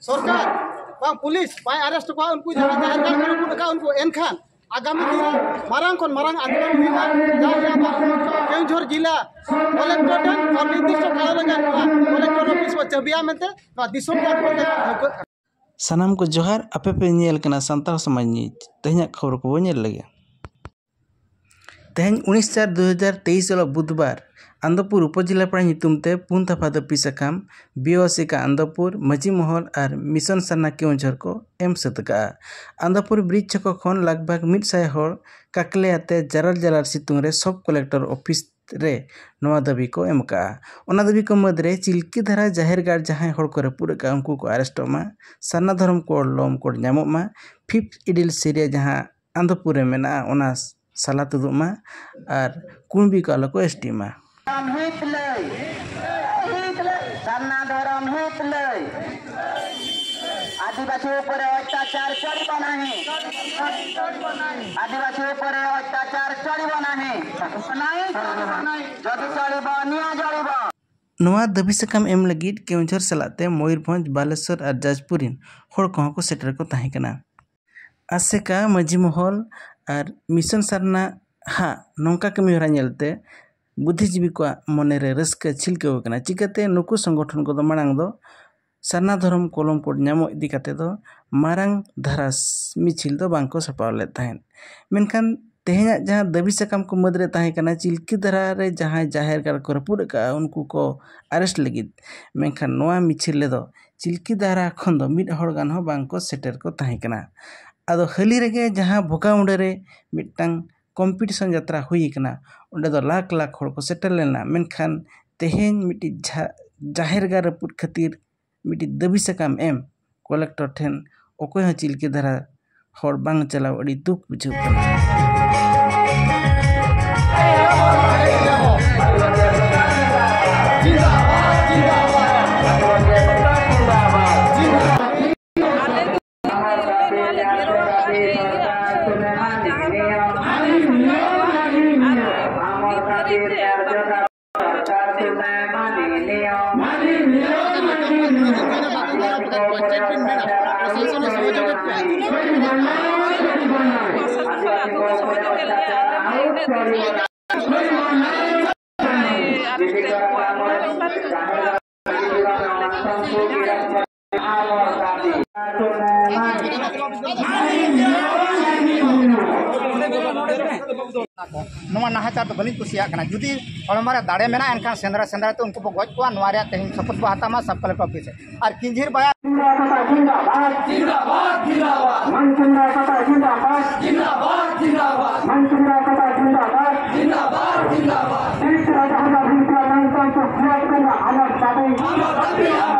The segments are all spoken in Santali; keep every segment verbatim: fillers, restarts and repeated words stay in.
ᱥᱚᱨᱠᱟᱨ ᱵᱟᱝ ᱯᱩᱞᱤᱥ ᱵᱟᱭ ᱟᱨᱮᱥᱴ ᱠᱚᱣᱟ ᱩᱱᱠᱩ ᱡᱟᱦᱟᱸ ᱡᱟᱦᱮᱨ ᱜᱟᱲ ᱠᱚᱨᱮ ᱠᱚ ᱨᱟᱠᱟᱵ ᱩᱱᱠᱩ, ᱮᱱᱠᱷᱟᱱ ᱟᱜᱟᱢᱤ ᱫᱤᱱ ᱨᱮ ᱢᱟᱨᱟᱝ ᱠᱷᱚᱱ ᱢᱟᱨᱟᱝ ᱟᱱᱫᱳᱞᱚᱱ ᱦᱩᱭᱩᱜᱼᱟ᱾ ᱡᱟᱦᱟᱸ ᱞᱮᱠᱟ ᱵᱟᱝ ᱠᱮᱣᱚᱱᱡᱷᱚᱨ ᱡᱤᱞᱟ ᱠᱚᱞᱮᱠᱴᱚᱨ ᱴᱷᱮᱱ ᱟᱨ ᱱᱤᱨᱫᱤᱥᱴᱚ ᱠᱟᱞᱚ ᱞᱟᱹᱜᱤᱫ ᱱᱚᱣᱟ ᱠᱚᱞᱮᱠᱴᱚᱨ ᱚᱯᱷᱤᱥ ᱵᱚ ᱪᱟᱹᱵᱤᱭᱟ ᱢᱮᱱᱛᱮ ᱱᱚᱣᱟ ᱫᱤᱥᱚᱢ ᱡᱟᱠᱟᱛ ᱠᱚ ᱴᱷᱮᱱ ᱴᱷᱟᱹᱣᱠᱟᱹᱜ ᱠᱟᱱᱟ᱾ ᱥᱟᱱᱟᱢ ᱠᱚ ᱡᱚᱦᱟᱨ᱾ ᱟᱯᱮ ᱯᱮ ᱧᱮᱞ ᱠᱟᱱᱟ ᱥᱟᱱᱛᱟᱲ ᱥᱚᱢᱟᱡᱽ ᱱᱤᱭᱩᱡᱽ᱾ ᱛᱮᱦᱮᱧᱟᱜ ᱠᱷᱚᱵᱚᱨ ᱠᱚᱵᱚ ᱧᱮᱞ ᱞᱮᱜᱮ᱾ ᱛᱮᱦᱮᱧ ᱩᱱᱤᱥ ᱪᱟᱨ ᱫᱩ ᱦᱟᱡᱟᱨ ᱛᱮᱭᱤᱥ ᱦᱤᱞᱳᱜ ᱵᱩᱫᱷᱵᱟᱨ ᱟᱱᱫᱚᱯᱩᱨ ᱩᱯᱚᱡᱮᱞᱟ ᱯᱟᱲᱟ ᱧᱩᱛᱩᱢ ᱛᱮ ᱯᱩᱱ ᱫᱷᱟᱯᱟ ᱫᱟᱹᱵᱤ ᱥᱟᱠᱟᱢ ᱵᱤ ᱳ ᱥᱤ ᱠᱟ ᱟᱱᱫᱚᱯᱩᱨ, ᱢᱟᱹᱡᱷᱤ ᱢᱚᱦᱚᱞ ᱟᱨ ᱢᱤᱥᱚᱱ ᱥᱟᱨᱱᱟ ᱠᱮᱣᱚᱱᱡᱷᱚᱨ ᱠᱚ ᱮᱢ ᱥᱟᱹᱛ ᱟᱠᱟᱜᱼᱟ᱾ ᱟᱱᱫᱚᱯᱩᱨ ᱵᱨᱤᱡᱽ ᱪᱷᱚᱠᱚ ᱠᱷᱚᱱ ᱞᱟᱜᱽ ᱵᱷᱟᱜᱽ ᱢᱤᱫ ᱥᱟᱭ ᱦᱚᱲ ᱠᱟᱠᱞᱮ ᱟᱛᱮ ᱡᱟᱨᱟᱞ ᱡᱟᱞᱟᱨ ᱥᱤᱛᱩᱝ ᱨᱮ ᱥᱚᱵ ᱠᱚᱞᱮᱠᱴᱚᱨ ᱚᱯᱷᱤᱥ ᱨᱮ ᱱᱚᱣᱟ ᱫᱟᱹᱵᱤ ᱠᱚ ᱮᱢ ᱟᱠᱟᱜᱼᱟ᱾ ᱚᱱᱟ ᱫᱟᱹᱵᱤ ᱠᱚ ᱢᱩᱫᱽᱨᱮ ᱪᱤᱞᱠᱤ ᱫᱷᱟᱨᱟ ᱡᱟᱦᱮᱨ ᱜᱟᱲ ᱡᱟᱦᱟᱸᱭ ᱦᱚᱲ ᱠᱚ ᱨᱟᱹᱯᱩᱫ ᱟᱠᱟᱫᱼᱟ ᱩᱱᱠᱩ ᱠᱚ ᱟᱨᱮᱥᱴᱚᱜ ᱢᱟ, ᱥᱟᱨᱱᱟ ᱫᱷᱚᱨᱚᱢ ᱠᱳᱰ ᱞᱚᱢ ᱠᱳᱰ ᱧᱟᱢᱚᱜ ᱢᱟ, ᱯᱷᱤᱯᱛᱷ ᱮᱰᱤᱞ ᱥᱮᱨᱤᱭᱟ ᱡᱟᱦᱟᱸ ᱟᱱᱫᱚᱯᱩᱨ ᱨᱮ ᱢᱮᱱᱟᱜᱼᱟ ᱚᱱᱟ ᱥᱟᱞᱟ ᱛᱩᱫᱩᱜ ᱢᱟ ᱟᱨ ᱠᱩᱬᱵᱤ ᱠᱚ ᱟᱞᱚ ᱠᱚ ᱮᱥ ᱴᱤ ᱢᱟ᱾ ᱫᱷᱚᱨᱚᱢ ᱦᱤᱛ ᱞᱟᱹᱭ, ᱥᱟᱨᱱᱟ ᱫᱷᱚᱨᱚᱢ ᱦᱤᱛ ᱞᱟᱹᱭ, ᱟᱹᱫᱤᱵᱟᱹᱥᱤ ᱩᱯᱚᱨᱮ ᱚᱛᱛᱟᱪᱟᱨ ᱪᱚᱞᱤᱵᱚ ᱱᱟᱦᱤ, ᱟᱹᱫᱤᱵᱟᱹᱥᱤ ᱩᱯᱚᱨᱮ ᱚᱛᱛᱟᱪᱟᱨ ᱪᱚᱞᱤᱵᱚ ᱱᱟᱦᱤ, ᱡᱚᱫᱤ ᱪᱚᱞᱤᱵᱚ ᱱᱤᱭᱟ ᱡᱚᱲᱤᱵᱚ᱾ ᱱᱚᱣᱟ ᱫᱟᱹᱵᱤ ᱥᱟᱠᱟᱢ ᱮᱢ ᱞᱟᱹᱜᱤᱫ ᱠᱮᱣᱚᱱᱡᱷᱚᱨ ᱥᱟᱞᱟᱜ ᱛᱮ ᱢᱚᱭᱩᱨᱵᱷᱚᱸᱡᱽ, ᱵᱟᱞᱮᱥᱚᱨ ᱟᱨ ᱡᱟᱡᱽᱯᱩᱨ ᱨᱤᱱ ᱦᱚᱲ ᱠᱚᱦᱚᱸ ᱠᱚ ᱥᱮᱴᱮᱨ ᱠᱚ ᱛᱟᱦᱮᱸ ᱠᱟᱱᱟ᱾ ᱟᱥᱮᱠᱟ, ᱢᱟᱹᱡᱷᱤ ᱢᱚᱦᱚᱞ ᱟᱨ ᱢᱤᱥᱚᱱ ᱥᱟᱨᱱᱟ ᱦᱟᱜ ᱱᱚᱝᱠᱟ ᱠᱟᱹᱢᱤ ᱦᱚᱨᱟ ᱧᱮᱞᱛᱮ ᱵᱩᱫᱽᱫᱷᱤᱡᱤᱵᱤ ᱠᱚᱣᱟᱜ ᱢᱚᱱᱮᱨᱮ ᱨᱟᱹᱥᱠᱟᱹ ᱪᱷᱤᱞᱠᱟᱹᱣ ᱟᱠᱟᱱᱟ᱾ ᱪᱤᱠᱟᱹᱛᱮ ᱱᱩᱠᱩ ᱥᱚᱝᱜᱚᱴᱷᱚᱱ ᱠᱚᱫᱚ ᱢᱟᱲᱟᱝ ᱫᱚ ᱥᱟᱨᱱᱟ ᱫᱷᱚᱨᱚᱢ ᱠᱚᱞᱚᱢ ᱠᱳᱰ ᱧᱟᱢᱚᱜ ᱤᱫᱤ ᱠᱟᱛᱮ ᱫᱚ ᱢᱟᱨᱟᱝ ᱫᱷᱟᱨᱟ ᱢᱤᱪᱷᱤᱞ ᱫᱚ ᱵᱟᱝ ᱠᱚ ᱥᱟᱯᱲᱟᱣ ᱞᱮᱫ ᱛᱟᱦᱮᱸᱫ᱾ ᱢᱮᱱᱠᱷᱟᱱ ᱛᱮᱦᱮᱧᱟᱜ ᱡᱟᱦᱟᱸ ᱫᱟᱹᱵᱤ ᱥᱟᱠᱟᱢ ᱠᱚ ᱢᱩᱫᱽᱨᱮ ᱛᱟᱦᱮᱸ ᱠᱟᱱᱟ, ᱪᱤᱞᱠᱤ ᱫᱷᱟᱨᱟ ᱨᱮ ᱡᱟᱦᱟᱸᱭ ᱡᱟᱦᱮᱨ ᱜᱟᱲ ᱠᱚ ᱨᱟᱹᱯᱩᱫ ᱟᱠᱟᱫᱼᱟ, ᱩᱱᱠᱩ ᱠᱚ ᱟᱨᱮᱥᱴ ᱞᱟᱹᱜᱤᱫ᱾ ᱢᱮᱱᱠᱷᱟᱱ ᱱᱚᱣᱟ ᱢᱤᱪᱷᱤᱞ ᱨᱮᱫᱚ ᱪᱤᱞᱠᱤ ᱫᱷᱟᱨᱟ ᱠᱷᱚᱱ ᱫᱚ ᱢᱤᱫ ᱦᱚᱲ ᱜᱟᱱ ᱦᱚᱸ ᱵᱟᱝ ᱠᱚ ᱥᱮᱴᱮᱨ ᱠᱚ ᱛᱟᱦᱮᱸ ᱠᱟᱱᱟ᱾ ᱟᱫᱚ ᱦᱟᱹᱞᱤ ᱨᱮᱜᱮ ᱡᱟᱦᱟᱸ ᱵᱷᱚᱜᱟᱢᱩᱰᱟᱹ ᱨᱮ ᱢᱤᱫᱴᱟᱝ ᱠᱚᱢᱯᱤᱴᱤᱥᱚᱱ ᱡᱟᱛᱨᱟ ᱦᱩᱭ ᱟᱠᱟᱱᱟ, ᱚᱸᱰᱮ ᱫᱚ ᱞᱟᱠᱷ ᱞᱟᱠᱷ ᱦᱚᱲ ᱠᱚ ᱥᱮᱴᱮᱨ ᱞᱮᱱᱟ᱾ ᱢᱮᱱᱠᱷᱟᱱ ᱛᱮᱦᱮᱧ ᱢᱤᱫᱴᱤᱡ ᱡᱟᱦᱮᱨ ᱜᱟᱲ ᱨᱟᱹᱯᱩᱫ ᱠᱷᱟᱹᱛᱤᱨ ᱢᱤᱫᱴᱤᱡ ᱫᱟᱹᱵᱤ ᱥᱟᱠᱟᱢ ᱮᱢ ᱠᱚᱞᱮᱠᱴᱚᱨ ᱴᱷᱮᱱ ᱚᱠᱚᱭ ᱦᱚᱸ ᱪᱤᱞᱠᱤ ᱫᱷᱟᱨᱟ ᱦᱚᱲ ᱵᱟᱝ ᱪᱟᱞᱟᱣ ᱟᱹᱰᱤ ᱫᱩᱠ ᱵᱩᱡᱷᱟᱹᱣ ᱠᱟᱱᱟ᱾ ᱱᱚᱣᱟ ᱱᱟᱦᱟᱪᱟᱨ ᱫᱚ ᱵᱟᱹᱞᱤᱧ ᱠᱩᱥᱤᱭᱟᱜ ᱠᱟᱱᱟ᱾ ᱡᱩᱫᱤ ᱦᱚᱲᱢᱚ ᱨᱮ ᱫᱟᱲᱮ ᱢᱮᱱᱟᱜᱼᱟ, ᱮᱱᱠᱷᱟᱱ ᱥᱮᱸᱫᱽᱨᱟ ᱥᱮᱸᱫᱽᱨᱟ ᱛᱮ ᱩᱱᱠᱩ ᱵᱚ ᱜᱚᱡ ᱠᱚᱣᱟ᱾ ᱱᱚᱣᱟ ᱨᱮᱭᱟᱜ ᱛᱮᱦᱮᱧ ᱥᱚᱯᱚᱛ ᱵᱚ ᱦᱟᱛᱟᱣ ᱢᱟ ᱥᱟᱵ ᱠᱟᱞᱮᱠᱴᱚᱨ ᱚᱯᱷᱤᱥ ᱨᱮ᱾ ᱟᱨ ᱠᱤᱧᱡᱷᱤᱨ ᱵᱟᱭᱟ ᱡᱤᱱᱫᱟᱵᱟᱫ, ᱡᱤᱱᱫᱟᱵᱟᱫ, ᱡᱤᱱᱫᱟᱵᱟᱫ᱾ ᱢᱟᱱ ᱪᱮᱢᱵᱨᱟ ᱠᱟᱴᱟ ᱡᱤᱱᱫᱟᱵᱟᱫ, ᱡᱤᱱᱫᱟᱵᱟᱫ, ᱡᱤᱱᱫᱟᱵᱟᱫ᱾ ᱢᱟᱱ ᱪᱮᱢᱵᱨᱟ ᱠᱟᱴᱟ ᱡᱤᱱᱫᱟᱵᱟᱫ, ᱡᱤᱱᱫᱟᱵᱟᱫ, ᱡᱤᱱᱫᱟᱵᱟᱫ᱾ ᱛᱤᱥ ᱨᱟᱡᱟ ᱦᱚᱸ ᱵᱟᱵᱤᱱ ᱪᱟᱞᱟᱣ ᱞᱮᱱᱠᱷᱟᱱ ᱛᱚ ᱡᱤᱭᱚᱱ ᱨᱮᱱᱟᱜ ᱟᱱᱟᱴ ᱪᱟᱵᱟᱭᱮᱱᱟ᱾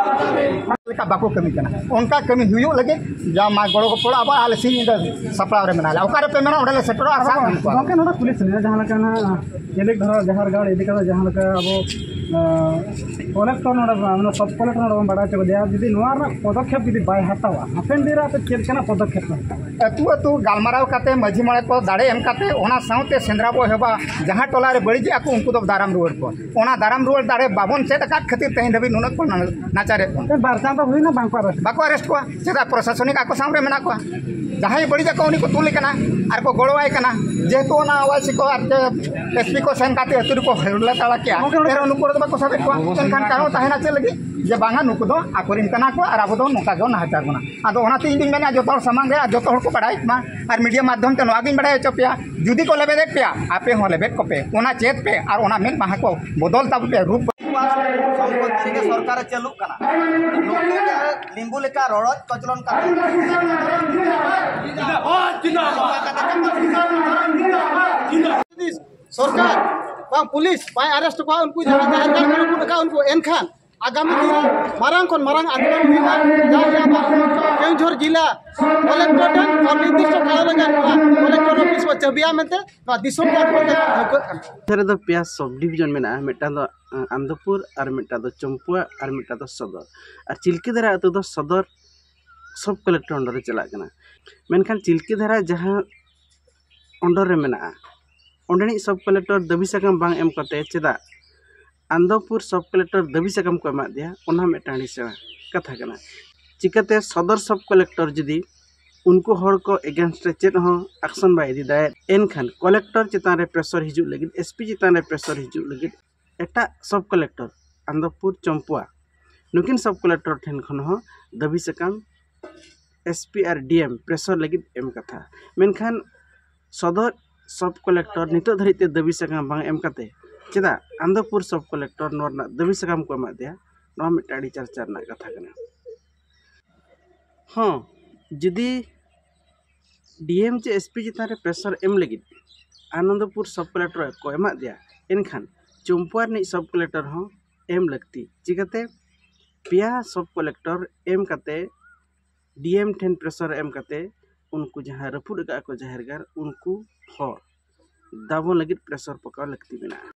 ᱞᱮᱠᱟ ᱵᱟᱠᱚ ᱠᱟᱹᱢᱤ ᱠᱟᱱᱟ᱾ ᱚᱱᱠᱟ ᱠᱟᱹᱢᱤ ᱦᱩᱭᱩᱜ ᱞᱟᱹᱜᱤᱫ ᱡᱟ ᱢᱟ ᱜᱚᱲᱚ ᱜᱚᱯᱚᱲᱚ ᱟᱵᱚ ᱟᱞᱮ ᱥᱤᱧ ᱧᱤᱫᱟᱹ ᱥᱟᱯᱲᱟᱣ ᱨᱮ ᱢᱮᱱᱟᱜ ᱞᱮᱭᱟ᱾ ᱚᱠᱟ ᱨᱮᱯᱮ ᱢᱮᱱᱟ, ᱚᱸᱰᱮ ᱞᱮ ᱥᱮᱴᱮᱨᱚᱜᱼᱟ᱾ ᱥᱟᱵ ᱟᱹᱜᱩ ᱠᱚᱣᱟ᱾ ᱜᱚᱢᱠᱮ, ᱱᱚᱰᱮ ᱠᱩᱞᱤ ᱥᱟᱱᱟᱧᱟ, ᱡᱟᱦᱟᱸ ᱞᱮᱠᱟ ᱱᱟᱦᱟᱜ ᱮᱞᱮᱠ ᱫᱷᱟᱨᱟ ᱡᱟᱦᱟᱨ ᱜᱟᱲ ᱤᱫᱤ ᱠᱟᱛᱮ ᱡᱟᱦᱟᱸ ᱞᱮᱠᱟ ᱟᱵᱚ, ᱟᱸ, ᱠᱚᱞᱮᱠᱴᱚᱨ ᱱᱚᱰᱮ, ᱢᱟᱱᱮ ᱥᱟᱵ ᱠᱚᱞᱮᱠᱴᱚᱨ ᱱᱚᱰᱮ ᱵᱚᱱ ᱵᱟᱲᱟᱭ ᱦᱚᱪᱚ ᱠᱮᱫᱮᱭᱟ, ᱡᱩᱫᱤ ᱱᱚᱣᱟ ᱨᱮᱱᱟᱜ ᱯᱚᱫᱚᱠᱷᱮᱯ ᱡᱩᱫᱤ ᱵᱟᱭ ᱦᱟᱛᱟᱣᱟ, ᱦᱟᱯᱮᱱ ᱫᱤᱱ ᱨᱮ ᱟᱯᱮ ᱪᱮᱫ ᱞᱮᱠᱟᱱᱟᱜ ᱯᱚᱫᱚᱠᱷᱮᱯ ᱯᱮ ᱦᱟᱛᱟᱣᱟ? ᱟᱹᱛᱩ ᱟᱹᱛᱩ ᱜᱟᱞᱢᱟᱨᱟᱣ ᱠᱟᱛᱮ ᱢᱟᱹᱡᱷᱤ ᱢᱚᱬᱮ ᱠᱚ ᱫᱟᱲᱮ ᱮᱢ ᱠᱟᱛᱮ ᱚᱱᱟ ᱥᱟᱶᱛᱮ ᱥᱮᱸᱫᱽᱨᱟ ᱵᱚ ᱮᱦᱚᱵᱟ᱾ ᱡᱟᱦᱟᱸ ᱴᱚᱞᱟ ᱨᱮ ᱵᱟᱹᱲᱤᱡᱮᱜᱼᱟ ᱠᱚ, ᱩᱱᱠᱩ ᱫᱚ ᱫᱟᱨᱟᱢ ᱨᱩᱣᱟᱹᱲ ᱠᱚ᱾ ᱚᱱᱟ ᱫᱟᱨᱟᱢ ᱨᱩᱣᱟᱹᱲ ᱫᱟᱲᱮ ᱵᱟᱵᱚᱱ ᱪᱮᱫ ᱟᱠᱟᱫ ᱠᱷᱟᱹᱛᱤᱨ ᱛᱮᱦᱮᱧ ᱫᱷᱟᱹᱵᱤᱡ ᱱᱩᱱᱟᱹᱜ ᱠᱚ ᱱᱟ-, ᱱᱟᱪᱟᱨᱮᱫ ᱵᱚᱱ᱾ ᱵᱟᱨ ᱪᱟᱸᱫᱚ ᱦᱩᱭᱱᱟ, ᱵᱟᱝ ᱠᱚ ᱟᱨᱮᱥᱴ᱾ ᱵᱟᱠᱚ ᱟᱨᱮᱥᱴ ᱠᱚᱣᱟ᱾ ᱪᱮᱫᱟᱜ? ᱯᱨᱚᱥᱟᱥᱚᱱᱤᱠ ᱟᱠᱚ ᱥᱟᱶ ᱨᱮ ᱢᱮᱱᱟᱜ ᱠᱚᱣᱟ᱾ ᱡᱟᱦᱟᱸᱭ ᱵᱟᱹᱲᱤᱡ ᱟᱠᱚ ᱩᱱᱤ ᱠᱚ ᱛᱩᱞᱮ ᱠᱟᱱᱟ ᱟᱨ ᱠᱚ ᱜᱚᱲᱚᱣᱟᱭ ᱠᱟᱱᱟ᱾ ᱡᱮᱦᱮᱛᱩ ᱚᱱᱟ ᱳᱣᱟᱭ ᱥᱤ ᱠᱚ ᱟᱨ ᱮᱥ ᱯᱤ ᱠᱚ ᱥᱮᱱ ᱠᱟᱛᱮ ᱟᱹᱛᱩ ᱨᱮᱠᱚ ᱦᱟᱹᱨᱞᱟᱹ ᱛᱟᱲᱟ ᱠᱮᱜᱼᱟ, ᱮᱱᱨᱮᱦᱚᱸ ᱱᱩᱠᱩ ᱦᱚᱲ ᱫᱚ ᱵᱟᱠᱚ ᱥᱟᱵᱮᱫ ᱠᱚᱣᱟ᱾ ᱮᱱᱠᱷᱟᱱ ᱠᱟᱨᱚᱱ ᱛᱟᱦᱮᱱᱟ ᱪᱮᱫ ᱞᱟᱹᱜᱤᱫ? ᱡᱮ ᱵᱟᱝᱟ, ᱱᱩᱠᱩ ᱫᱚ ᱟᱠᱚᱨᱮᱱ ᱠᱟᱱᱟ ᱠᱚ ᱟᱨ ᱟᱵᱚ ᱫᱚ ᱱᱚᱝᱠᱟ ᱜᱮ ᱱᱟᱦᱟᱪᱟᱨ ᱵᱚᱱᱟ᱾ ᱟᱫᱚ ᱚᱱᱟᱛᱮ ᱤᱧ ᱫᱩᱧ ᱢᱮᱱᱟ, ᱡᱚᱛᱚ ᱦᱚᱲ ᱥᱟᱢᱟᱝ ᱨᱮ ᱟᱨ ᱡᱚᱛᱚ ᱦᱚᱲ ᱠᱚ ᱵᱟᱲᱟᱭ ᱢᱟ᱾ ᱟᱨ ᱢᱤᱰᱤᱭᱟ ᱢᱟᱫᱽᱫᱷᱚᱢ ᱛᱮ ᱱᱚᱣᱟ ᱜᱤᱧ ᱵᱟᱲᱟᱭ ᱦᱚᱪᱚ ᱯᱮᱭᱟ, ᱡᱩᱫᱤ ᱠᱚ ᱞᱮᱵᱮᱫᱮᱫ ᱯᱮᱭᱟ, ᱟᱯᱮ ᱦᱚᱸ ᱞᱮᱵᱮᱫ ᱠᱚᱯᱮ, ᱚᱱᱟ ᱪᱮᱫ ᱯᱮ ᱟᱨ ᱚᱱᱟ ᱢᱮᱫ ᱢᱟᱦᱟ ᱠᱚ ᱵᱚᱫᱚᱞ ᱛᱟᱵᱚ ᱯᱮ, ᱨᱩᱯ᱾ ᱥᱚᱢᱯᱚᱛᱤ ᱨᱮᱜᱮ ᱥᱚᱨᱠᱟᱨᱮ ᱪᱟᱹᱞᱩᱜ ᱠᱟᱱᱟ, ᱱᱩᱠᱩ ᱜᱮ ᱞᱤᱢᱵᱩ ᱞᱮᱠᱟ ᱨᱚᱲᱚᱡ ᱠᱚᱪᱞᱚᱱ ᱠᱟᱛᱮ᱾ ᱥᱚᱨᱠᱟᱨ ᱵᱟᱝ ᱯᱩᱞᱤᱥ ᱵᱟᱭ ᱟᱨᱮᱥᱴ ᱠᱚᱣᱟ, ᱩᱱᱠᱩ ᱡᱟᱦᱟᱸ ᱡᱟᱦᱟᱸ ᱠᱚ ᱞᱩᱴ ᱟᱠᱟᱫ ᱩᱱᱠᱩ, ᱮᱱᱠᱷᱟᱱ ᱟᱜᱟᱢᱤ ᱫᱤᱱ ᱨᱮ ᱢᱟᱨᱟᱝ ᱠᱷᱚᱱ ᱢᱟᱨᱟᱝ ᱟᱱᱫᱳᱞᱚᱱ ᱦᱩᱭᱩᱜᱼᱟ᱾ ᱡᱟᱦᱟᱸ ᱨᱮ ᱟᱵᱚ ᱠᱮᱣᱚᱱᱡᱷᱚᱨ ᱡᱤᱞᱟ ᱠᱚᱞᱮᱠᱴᱚᱨ ᱴᱷᱮᱱ ᱱᱤᱨᱫᱤᱥᱴᱚ ᱠᱟᱞᱚ ᱞᱟᱜᱟᱱ ᱠᱚᱞᱮᱠᱴᱚᱨ ᱚᱯᱷᱤᱥ ᱵᱚ ᱪᱟᱹᱵᱤᱭᱟ ᱢᱮᱱᱛᱮ ᱱᱚᱣᱟ ᱫᱤᱥᱚᱢ ᱡᱟᱠᱟᱛ ᱦᱚᱲ ᱴᱷᱮᱱ ᱴᱷᱟᱹᱣᱠᱟᱹᱜ ᱠᱟᱱᱟ᱾ ᱱᱚᱛᱮ ᱨᱮᱫᱚ ᱯᱮᱭᱟ ᱥᱚᱵ ᱰᱤᱵᱷᱤᱡᱚᱱ ᱢᱮᱱᱟᱜᱼᱟ, ᱢᱤᱫᱴᱟᱝ ᱫᱚ, ᱟᱸ, ᱟᱱᱫᱚᱯᱩᱨ, ᱟᱨ ᱢᱤᱫᱴᱟᱝ ᱫᱚ ᱪᱚᱢᱯᱩᱣᱟ, ᱟᱨ ᱢᱤᱫᱴᱟᱝ ᱫᱚ ᱥᱚᱫᱚᱨ᱾ ᱟᱨ ᱪᱤᱞᱠᱤ ᱫᱷᱟᱨᱟ ᱟᱹᱛᱩ ᱫᱚ ᱥᱚᱫᱚᱨ ᱥᱚᱵ ᱠᱚᱞᱮᱠᱴᱚᱨ under ᱨᱮ ᱪᱟᱞᱟᱜ ᱠᱟᱱᱟ᱾ ᱢᱮᱱᱠᱷᱟᱱ ᱪᱤᱞᱠᱤ ᱫᱷᱟᱨᱟ ᱡᱟᱦᱟᱸ under ᱨᱮ ᱢᱮᱱᱟᱜᱼᱟ, ᱚᱸᱰᱮᱱᱤᱡ ᱥᱚᱵ ᱠᱚᱞᱮᱠᱴᱚᱨ ᱫᱟᱹᱵᱤ ᱥᱟᱠᱟᱢ ᱵᱟᱝ ᱮᱢ ᱠᱟᱛᱮ ᱪᱮᱫᱟᱜ ᱟᱱᱫᱚᱯᱩᱨ ᱥᱚᱵ ᱠᱚᱞᱮᱠᱴᱚᱨ ᱫᱟᱹᱵᱤ ᱥᱟᱠᱟᱢ ᱠᱚ ᱮᱢᱟᱫᱮᱭᱟ, ᱚᱱᱟ ᱢᱤᱫᱴᱟᱝ ᱟᱹᱰᱤ ᱥᱮᱬᱟ ᱠᱟᱛᱷᱟ ᱠᱟᱱᱟ᱾ ᱪᱤᱠᱟᱹᱛᱮ ᱥᱚᱫᱚᱨ ᱥᱚᱵ ᱠᱚᱞᱮᱠᱴᱚᱨ ᱡᱩᱫᱤ ᱩᱱᱠᱩ ᱦᱚᱲ ᱠᱚ against ᱨᱮ ᱪᱮᱫ ᱦᱚᱸ action ᱵᱟᱭ ᱤᱫᱤ ᱫᱟᱲᱮᱭᱟᱜ, ᱮᱱᱠᱷᱟᱱ ᱠᱚᱞᱮᱠᱴᱚᱨ ᱪᱮᱛᱟᱱ ᱨᱮ pressure ᱦᱤᱡᱩᱜ ᱞᱟᱹᱜᱤᱫ, ᱮᱥ ᱯᱤ ᱪᱮᱛᱟᱱ ᱨᱮ pressure ᱦᱤᱡᱩᱜ ᱞᱟᱹᱜᱤᱫ ᱮᱴᱟᱜ ᱥᱚᱵ ᱠᱚᱞᱮᱠᱴᱚᱨ, ᱟᱱᱫᱚᱯᱩᱨ, ᱪᱚᱢᱯᱩᱣᱟ, ᱱᱩᱠᱤᱱ ᱥᱚᱵ ᱠᱚᱞᱮᱠᱴᱚᱨ ᱴᱷᱮᱱ ᱠᱷᱚᱱ ᱦᱚᱸ ᱫᱟᱹᱵᱤ ᱥᱟᱠᱟᱢ ᱮᱥ ᱯᱤ ᱟᱨ ᱰᱤ ᱮᱢ ᱯᱨᱮᱥᱟᱨ ᱞᱟᱹᱜᱤᱫ ᱮᱢ ᱠᱟᱛᱷᱟ᱾ ᱢᱮᱱᱠᱷᱟᱱ ᱥᱚᱫᱚᱨ ᱥᱟᱵ ᱠᱚᱞᱮᱠᱴᱚᱨ ᱱᱤᱛᱚᱜ ᱫᱷᱟᱹᱨᱤᱡ ᱛᱮ ᱫᱟᱹᱵᱤ ᱥᱟᱠᱟᱢ ᱵᱟᱝ ᱮᱢ ᱠᱟᱛᱮ ᱪᱮᱫᱟᱜ ᱟᱱᱚᱱᱫᱚᱯᱩᱨ ᱥᱟᱵ ᱠᱚᱞᱮᱠᱴᱚᱨ ᱱᱚᱣᱟ ᱨᱮᱱᱟᱜ ᱫᱟᱹᱵᱤ ᱥᱟᱠᱟᱢ ᱠᱚ ᱮᱢᱟᱫ ᱫᱮᱭᱟ? ᱱᱚᱣᱟ ᱢᱤᱫᱴᱟᱝ ᱟᱹᱰᱤ ᱪᱟᱨᱪᱟ ᱨᱮᱱᱟᱜ ᱠᱟᱛᱷᱟ ᱠᱟᱱᱟ᱾ ᱦᱚᱸ, ᱡᱩᱫᱤ ᱰᱤ ᱮᱢ ᱪᱮ ᱮᱥ ᱯᱤ ᱪᱮᱛᱟᱱ ᱨᱮ ᱯᱨᱮᱥᱟᱨ ᱮᱢ ᱞᱟᱹᱜᱤᱫ ᱟᱱᱚᱱᱫᱚᱯᱩᱨ ᱥᱟᱵ ᱠᱚᱞᱮᱠᱴᱚᱨ ᱠᱚ ᱮᱢᱟᱫ ᱫᱮᱭᱟ, ᱮᱱᱠᱷᱟᱱ ᱪᱚᱢᱯᱩᱣᱟ ᱨᱤᱱᱤᱡ ᱥᱟᱵ ᱠᱚᱞᱮᱠᱴᱚᱨ ᱦᱚᱸ ᱮᱢ ᱞᱟᱹᱠᱛᱤ᱾ ᱪᱤᱠᱟᱹᱛᱮ? ᱯᱮᱭᱟ ᱥᱟᱵ ᱠᱚᱞᱮᱠᱴᱚᱨ ᱮᱢ ᱠᱟᱛᱮ ᱰᱤ ᱮᱢ ᱴᱷᱮᱱ ᱯᱨᱮᱥᱟᱨ ᱮᱢ ᱠᱟᱛᱮ ᱩᱱᱠᱩ ᱡᱟᱦᱟᱸ ᱨᱟᱹᱯᱩᱫ ᱟᱠᱟᱫ ᱠᱚ ᱡᱟᱦᱮᱨ ᱜᱟᱲ, ᱩᱱᱠᱩ ᱦᱚᱲ ᱫᱟᱵᱚᱱ ᱞᱟᱹᱜᱤᱫ ᱯᱨᱮᱥᱟᱨ ᱯᱟᱠᱟᱣ ᱞᱟᱹᱠᱛᱤ ᱢᱮᱱᱟᱜᱼᱟ᱾